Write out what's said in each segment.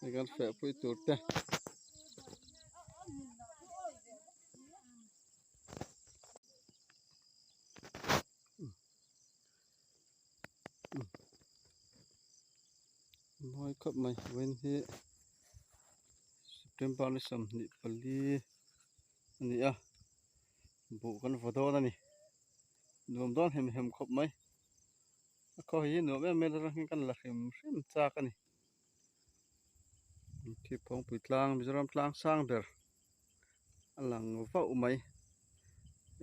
Hei kan feh pui tur te. Mawi khawp mai vawiin hi September ni 24 a ni a buh kan vaw dawn a ni nuam dawn hem hem khawp mai a khaw hi nuam em em atang hian kan la hrim hrim chak a ni Thipawngpui tlang Mizoram tlang sang ber a lang vauh mai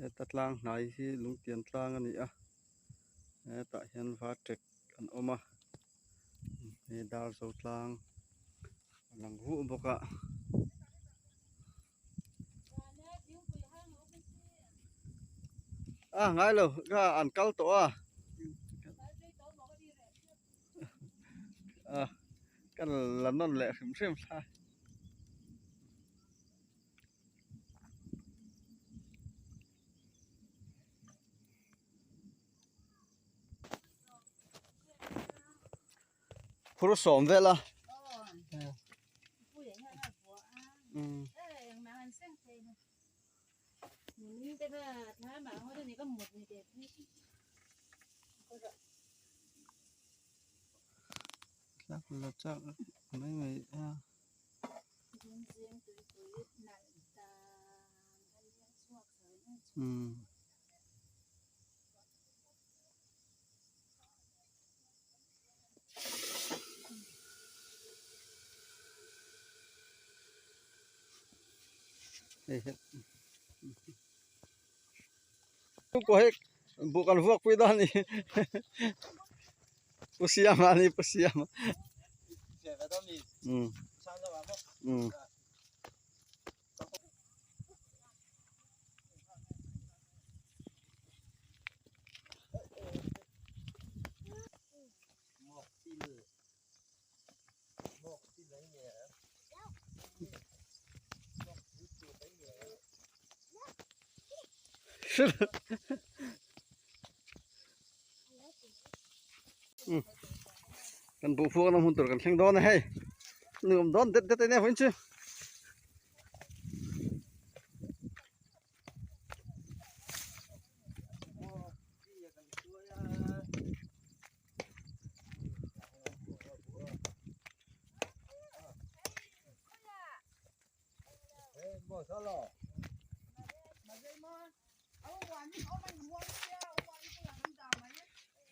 heta tlang hnai hi lungtian tlang a ni a hetah hian varṭek an awm a hei darzo tlang a lang vuah bawk a. A ngai lo kha an kal tawh a a ka la nawn leh hrim hrim thlai. Phur sawm vel a. La chak mai mai a. Ko hei buh kan vuak pui dawn a ni pu siama a ni pu siama umm umm. Kan buh phuak na hmun tur kan thleng dawn a hei nuam dawn det det ania vawiin chu.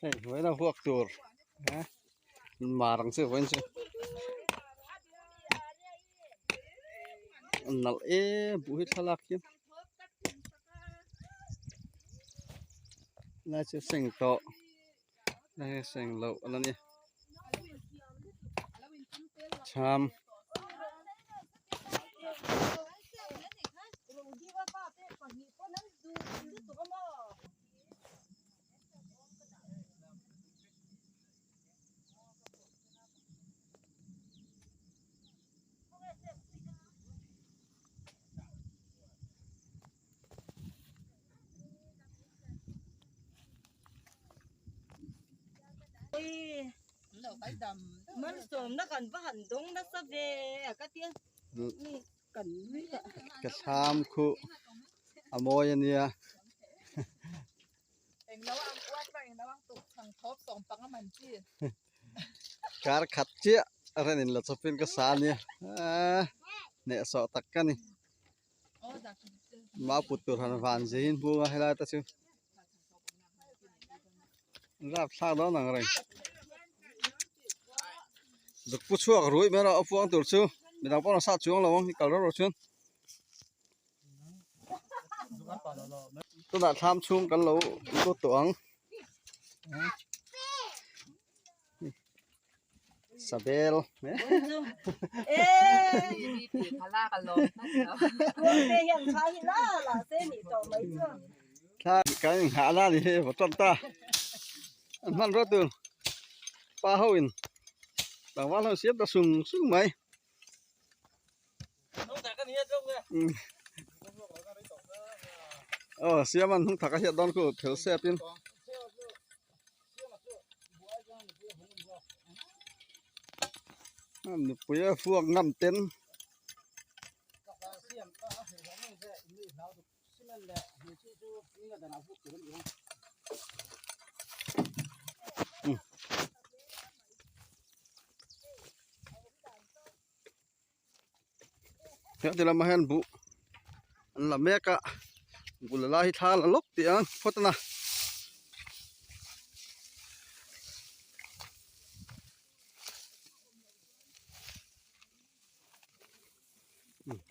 Hei hnuaina huak tur mar ang chu vawiin chu a nalh em buh hi thlalak hian lai chu seng tawh lai a seng loh a la ni cham. Ka thlam khu a mawi a nia. Kar khat chiah a rawn in la chawpin ka sa a nia aaa hnehsawh tak ka ni mau put tur han van zin bung a helai te chu rapthlak dawn ang reng zuk pu chhuak ruih mai erawh a puang tur chu midang pawh an sah chuang lo ang i kal rawh rawh chuan. Tunah thlam chhung kan lo lut tawh ang sabel thla kan inghah na a ni hei va tan ta an hmanrua tur pa ho in tlangval ho siam ta sung sung mai. Aw siam an hnung thak a hiat dawn khu thil sep in nupui. Ropui e fuak ngam ten. Heti lamah hian buh an la mek a buh la lai hi thla la lawk tih ang phawt a na.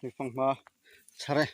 Hei fanghma chhar e.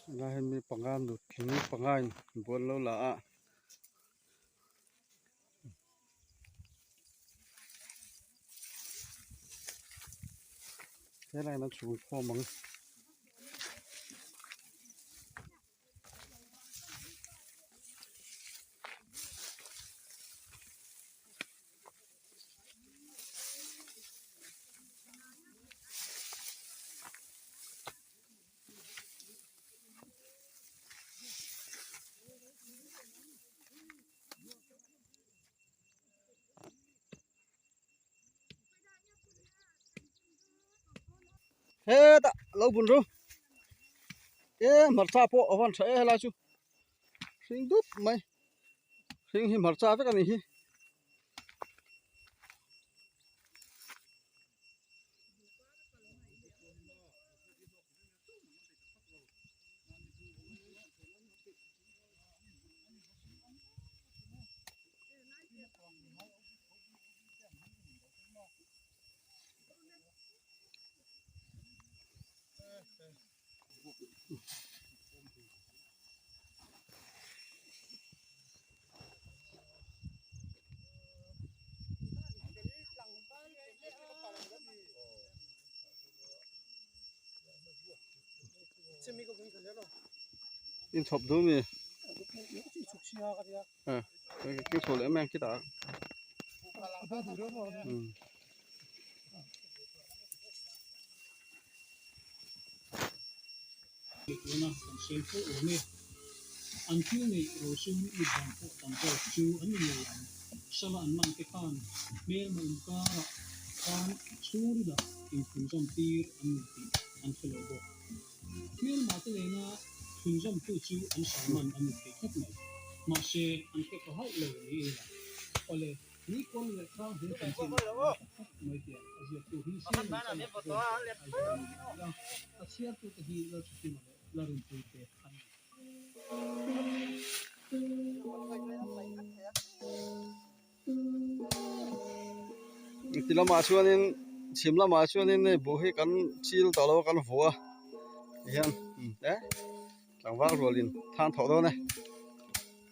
Helai hi mi panga nutling panga in buan lo la a. Helai hian a chhung khawm ang. Hetah lo bun ru e hmarcha pawh a van tha e helai chu hring dup mai hring hi hmarcha vek a nih hi. Inchhawp duh mi eh chho leh em em khitah Tuna kan sawi fo awm e. An thil neih rosum mit dang pawh tam zawk chu an ni ngei ang. Sala an man te khan hmelma inkarah khan chhungrila inthunzawm tir an ni tih an hre lo bawk. Hmelma te nena thunzawmtu chu an salman an ni thei tlat mai. Mahse, an hre pha hauh lo niin a lang. Awle. Ni kawl leh hrang hle chanchin a awm tak tak mai tiang a ziaktu hi Siam in chana Gold leh Aizawl ni a ni a, a chhiartute hi Lalthakima leh Larinpuite an ni. Ti lamah chuanin chhim lamah chuanin hei buh hi kan chil tawh lo a kan vuah a tihian e tlangval rualin than thawh dawn e.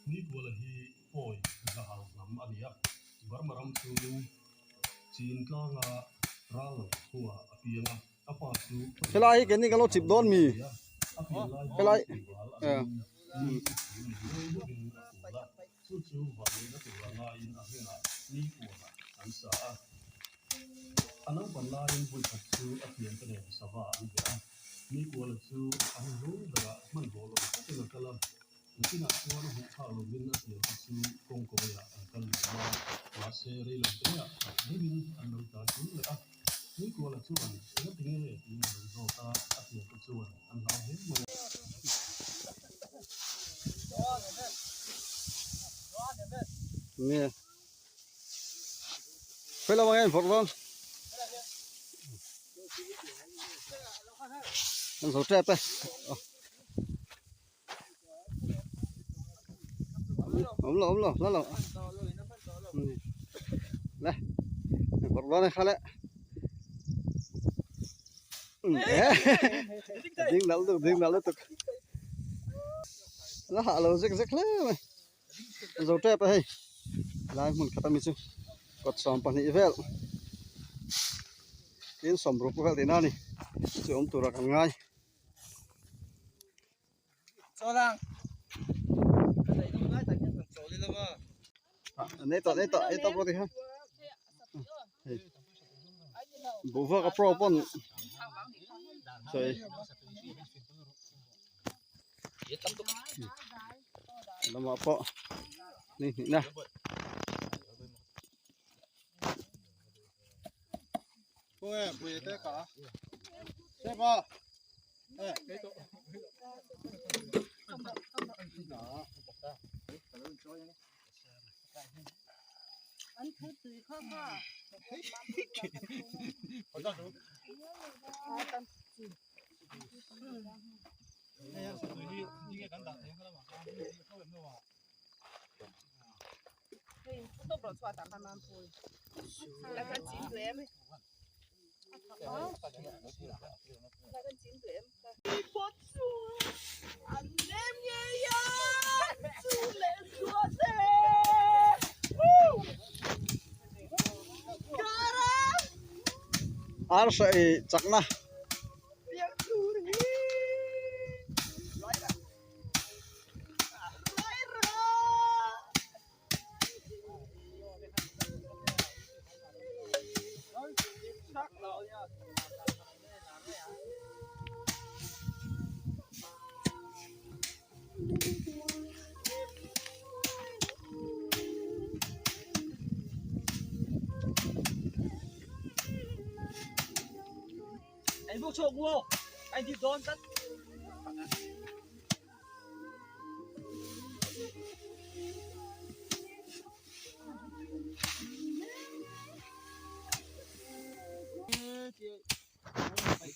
Ni kuala hi Pawi zahau hnam a ni a, Burma ram chhung Chin tlanga ral lo khua a piang a, a pa chu Helai hi keini kan lo chip dawn mi? a ni a, a pian lai Helai hian tlangval a ning ni chu thir ni nuai nuaiin a kul a, chu chu vanneihna tura ngaiin a hnenah ni kualah an sa a. A naupan laiin vawikhat chu a thiante nen sava an beh a, ni kuala chu a hnuhnung berah hmanhmawh lo takin a kal a. Nakinah chuan a hmuh phak lovin a thiante chu kawng kawiah an kal liam a, mahse rei lo teah hlauh deuhin an lo tla ṭul leh a. Nikuala chuan, Engati nge? tiin a lo zawt a, a thiante chuan an hlau hle mai a. Nge Khawi lamah nge an vawrh dawn? An zo tep e. Awm lo awm lo la lo le vawrh dawn e kha le. Ding nalh lutuk ding nalh lutuk la hah lo zek zek hle mai zo tep a hei lai hmun khat ami chu kawt 12 vel tin 60 vel tihna a ni chu awm tura kan ngai. Nei tawh nei tawh ei tawp rawh tikhan hei buhva ka pro pawn sawi lamah pawh ni hnihna. Arsa ei chakna.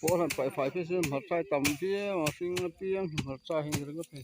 Pawl han paih fai phei chuan hmarcha hi tam viau a hring apiang hi hmarcha hi a ni ringawt thei.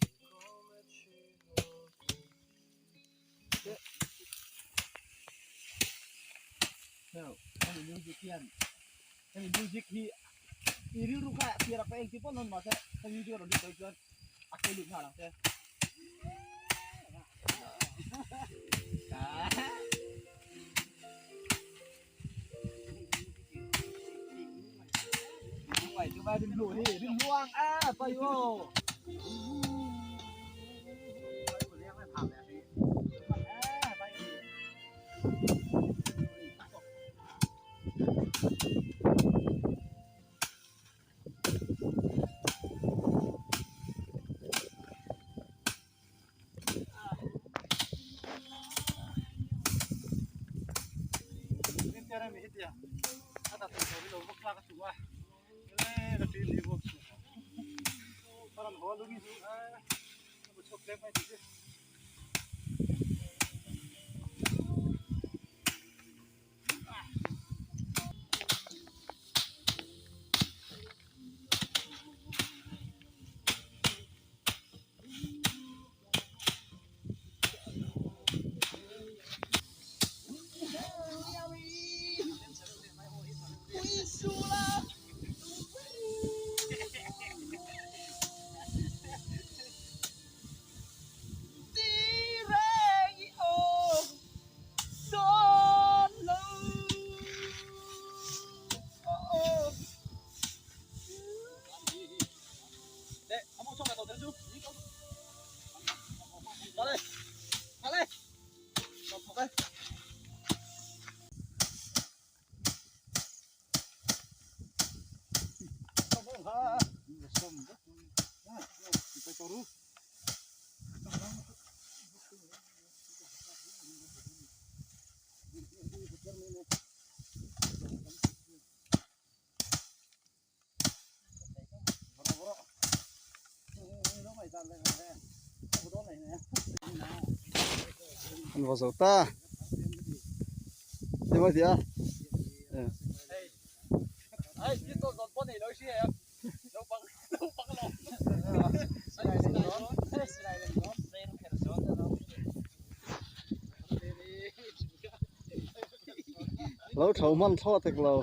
An va zo ta ni maw tia lo tho hman thlawt hek lo.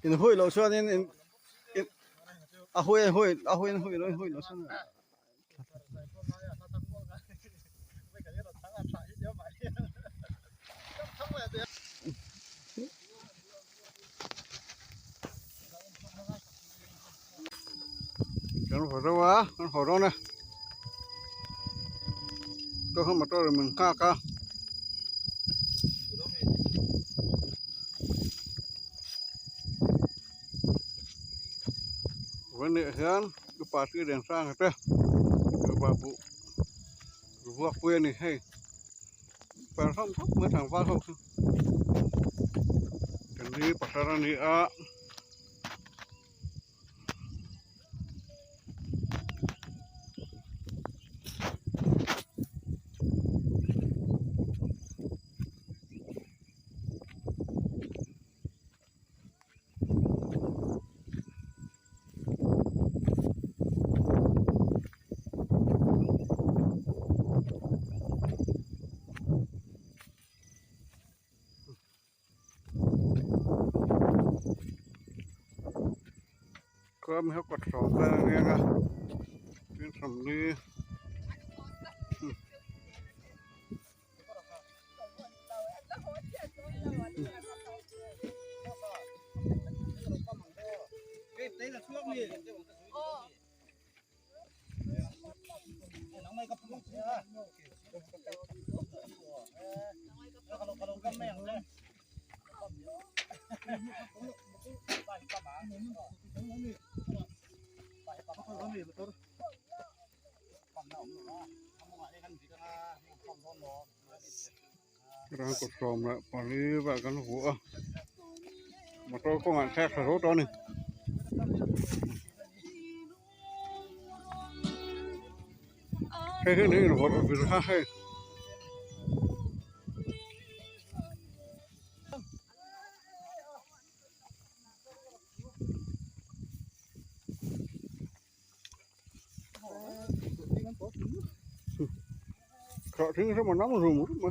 In hui loh chuanin in in a hui a hui a hui in hui loh in hui loh chuan kan haw dawn a kan haw dawn a ka kha motor in min nghak a. Vawiin hian upa chi lian hrang te upa buh vuak pui a ni hei per hlawm khawp mai tlangval ho chu kan ni pasal a ni a. Ram hi kawt hrawm vel a nia tin sawmli Ram kawt 14 vel kan hmu a motor kawngah thlek thla zo tawh a ni. Hei hi ni invawrh vir kha hei. Sợ thính sao mà nóng rùm rùm mà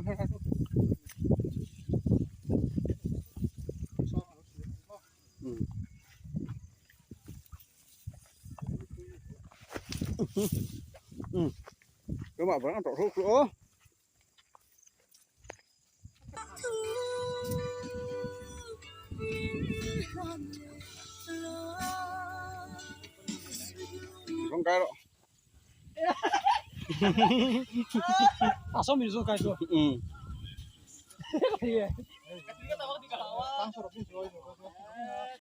Ừ. Các bạn vẫn ăn trọ thuốc nữa. Con cái đó. À sao mình rồi cái rồi. Ừ. Cái gì?